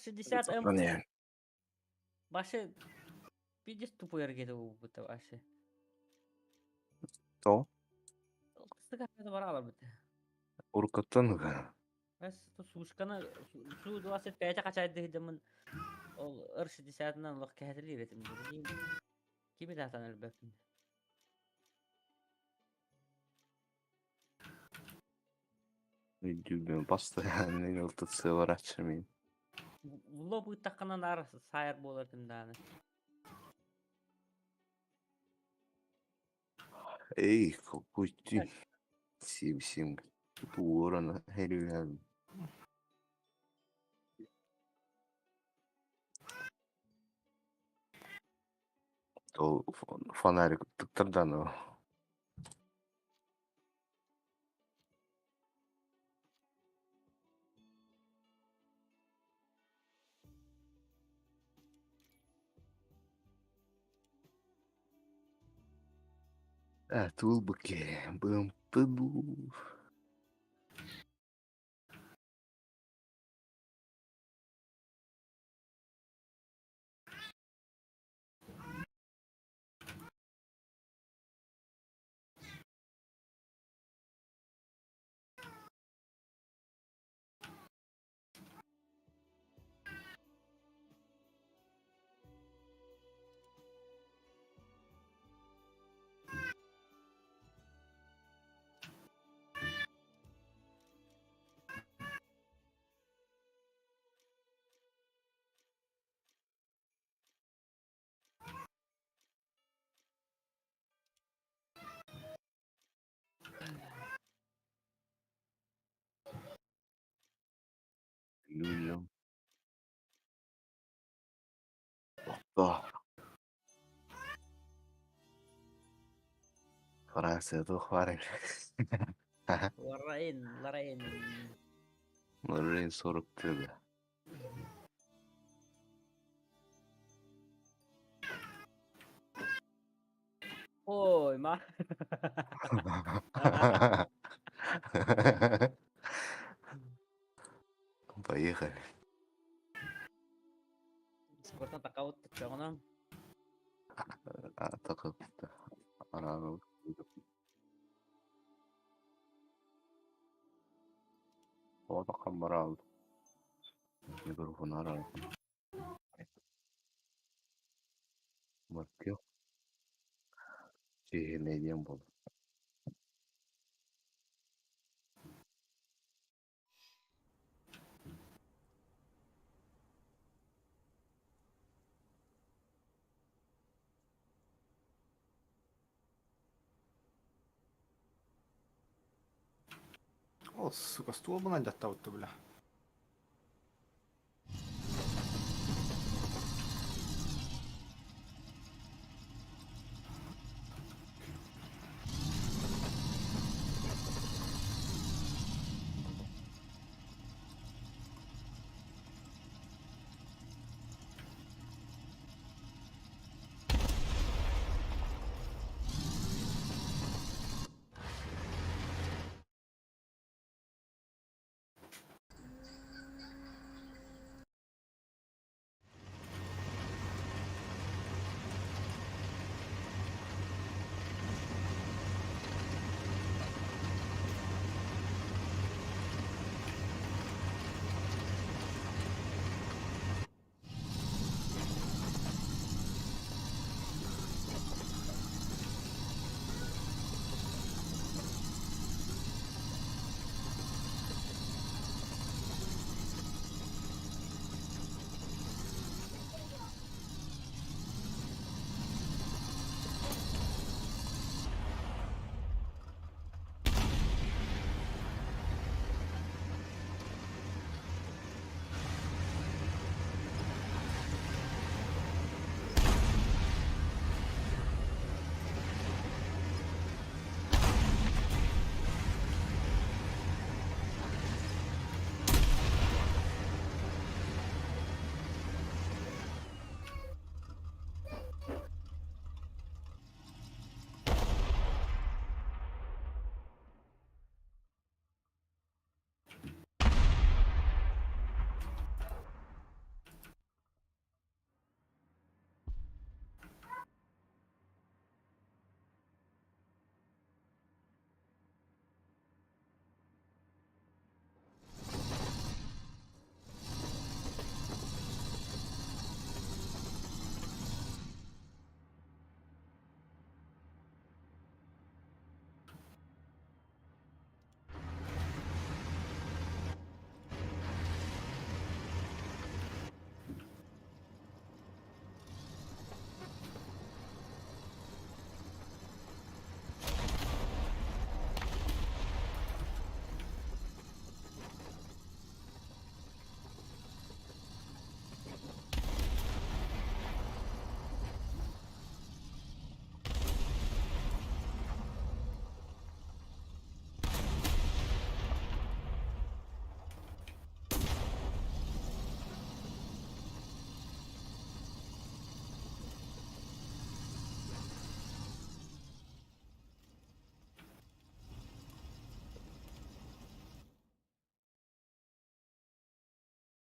R60 М Не. Вообще пиздец тупой эргиэтэ буолбута вообще. То? Ылтыстык барааларбыт. Уруккуттан Бэс сушканы су 25 хачайдыһыдымын ол R60-нан олох кэһэтилиир этим. Кими даатан өлбөппүн. Өйдүүбүн постоянно ылтыцы бараччы мин. Уло быыттаххына наар саайар буолар этим дааны. Эй, какой ты сим-сим. Ворона, херюган. То фонарик туттардан Туул быке бымпы дуу. Людям. Опа. Франция туох баар Лоррейн, Лоррейн. Лоррейн соруктыга. Ой, ма. Поехали. Спортан такаут чоҕунан. اعتقد أنا هو رقم Микрофон Маркел Чиһинэйдиэн буолла. Ол, сука, стуолбунан дьаттабытты бля.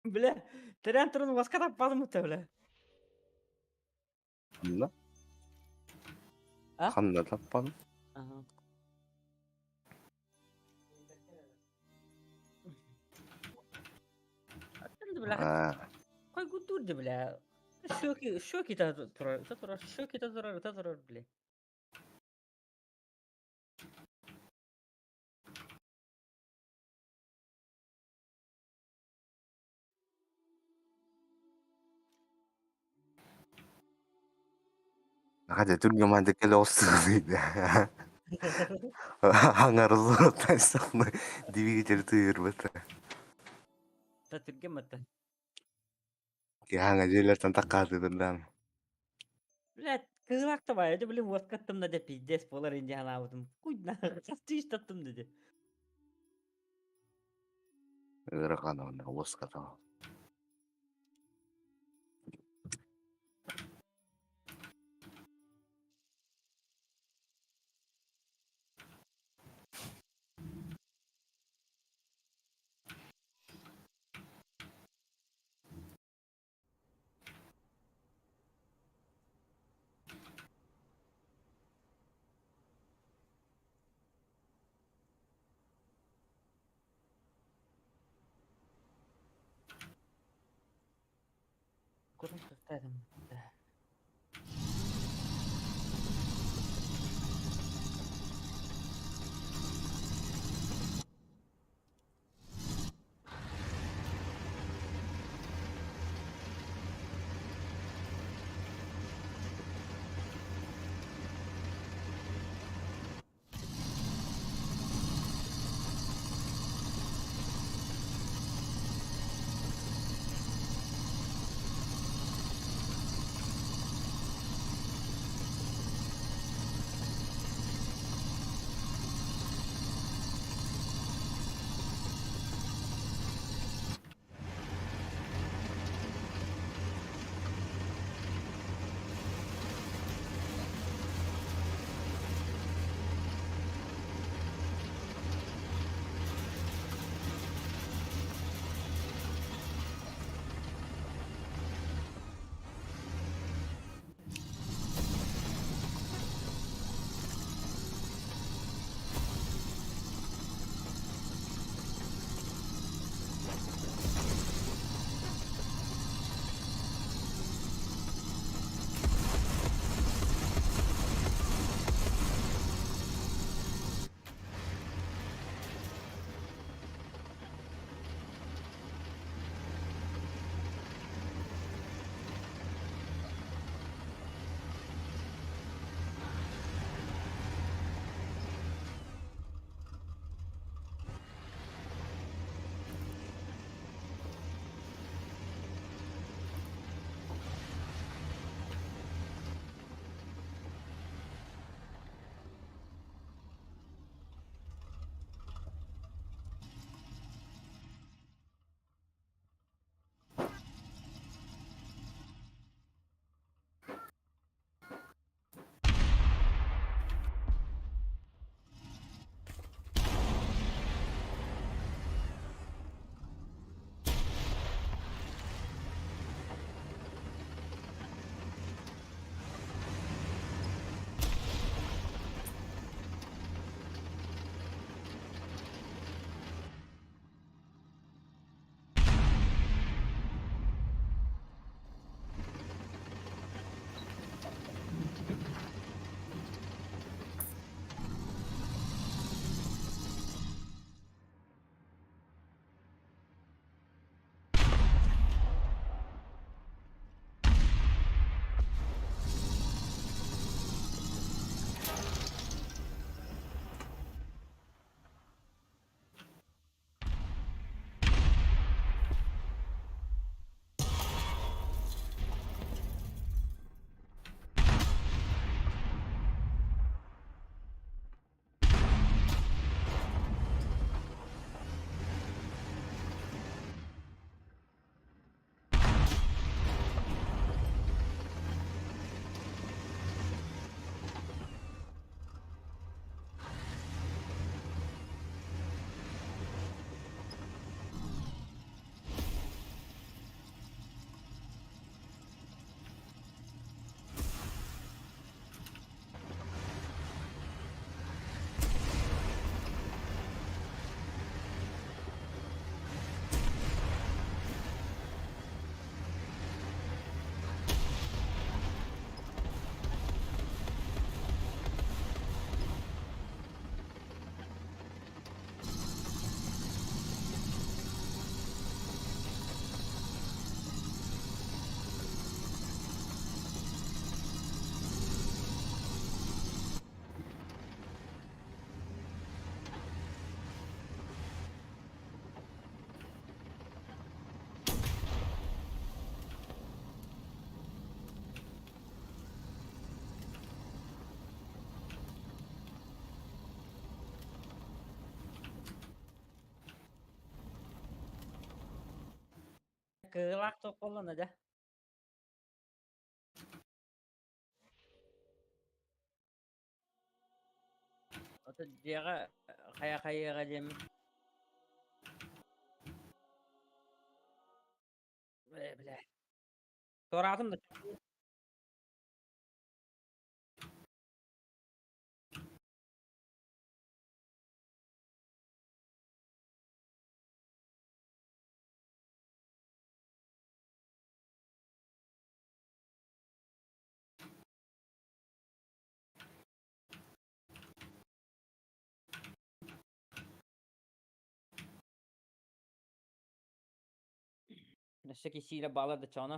Бля, тэрээн туран уоска таппатым это, бля. Ханна? А? Ханна таппан? Ага. Бля, Аа, хой гудур бля. Щеки, щеки та турар, та турар, щеки та турар, та турар, бля. Хадя түргө кэлэ олсуун Аңарыллыттан сахна двигатель тыырбыта. Та түргө мата. Киһаҥа дьиэлэртэн таккаатыдырдаан. Блядь, кыылаах да баайа, блин, уоскаттым да дэ пиздец буолар инди ханаабытым. Куй на, хастыыштаттым да дэ. Ыарахан онно уоската. Курум сыстадым. кыылаах туох буолла дьэ? Ото дьиэҕэ хайа хайыаҕа диэммит. Бля, бля. Туораатым да. Өссө кисиилэ баалар да чоно.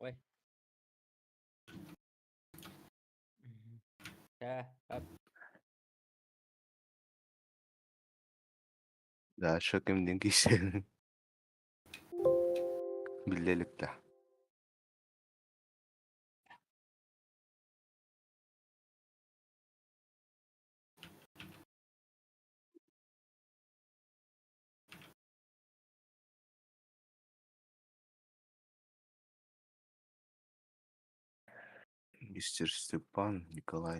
Ой. Э, Да, шоким диэн киирсэбин. Биллэ илик да. Мистер Степан Николай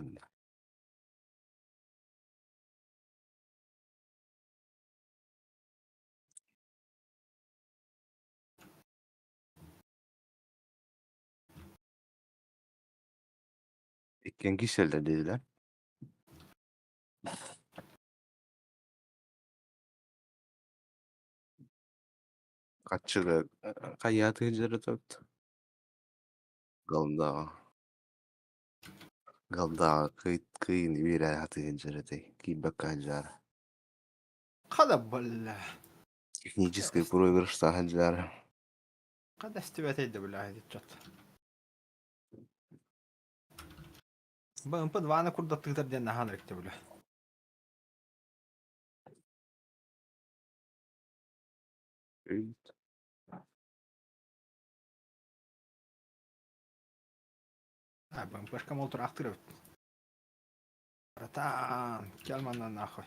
Иккиэн киирсэллэр диэтилэр. Хаччыга хайаатыы дьарытабыт? Галдаҕа Галдаҕа кыйын үөрэ сатыы дьарытай киирбэккэ сылдьаары. Хада бля. Технический проигрыш сылдьаары. Хада истибэтэй да бля чот. БМП 2-ны курдаттыытар диэн наһаан эрикте бля. А, БМПшка мол тураахтыыр эбит. Братан, кэл манна нахуй.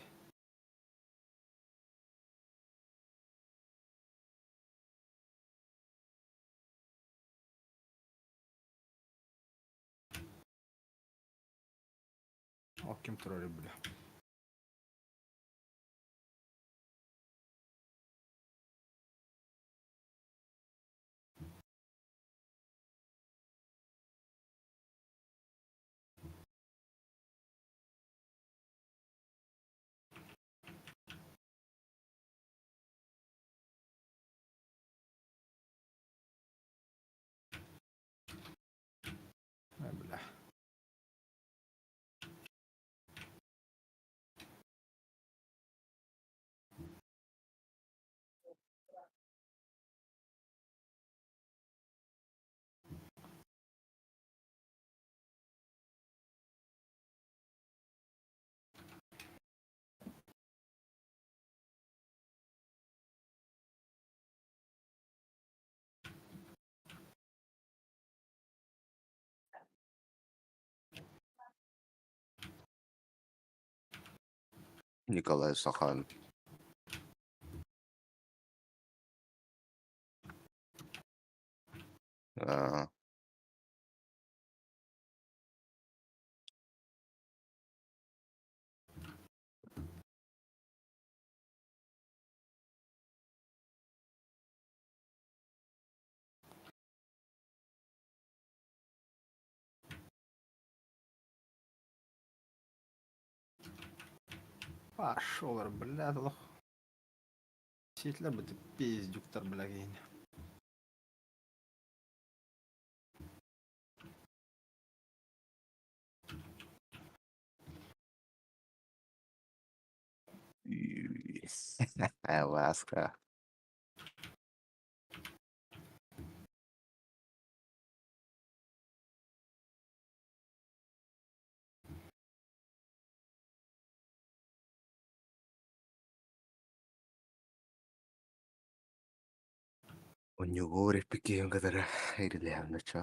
Ол ким турар бля. Э, бля. Николай Сахан. Аа. Пошел, бля, лох. Ситлер бы ты пиздюктар, бля, гейн. Alaska. Онньугуор эппиккиһин кытары ирилэһэмнэччэ.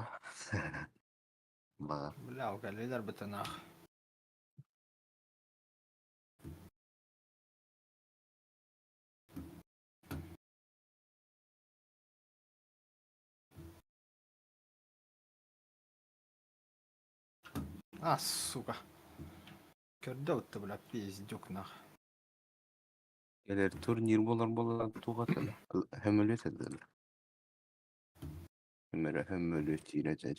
Баҕар. Бля, укалилар бытанах. А, сука. Көрдө утта, бля, пиздюк нах. Кэлэр турнир буолар буоллар туох этэ? Хөмөлүөт этэ. Өмөрө хөмөлүөт диир этэ.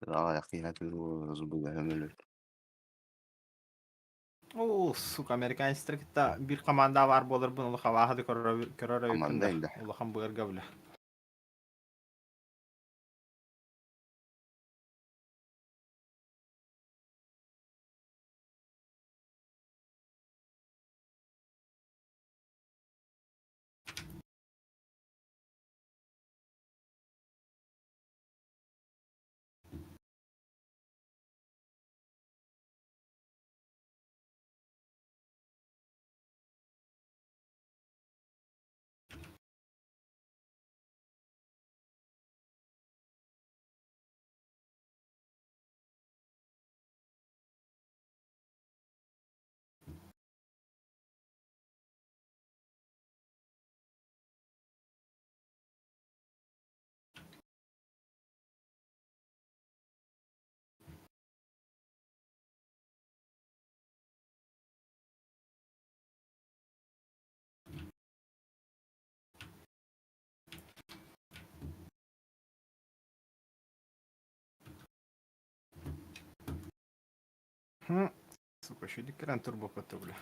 Аҕыйах киһи буга хөмөлүөт. Оо, сука, американецтар кытта биир команда баар буоларбын олох абааһы да көрөр эбиппин Команда да. инде. Улахан быарга, бля. Хм. Сука, еще кэлэн турбоппата, бля.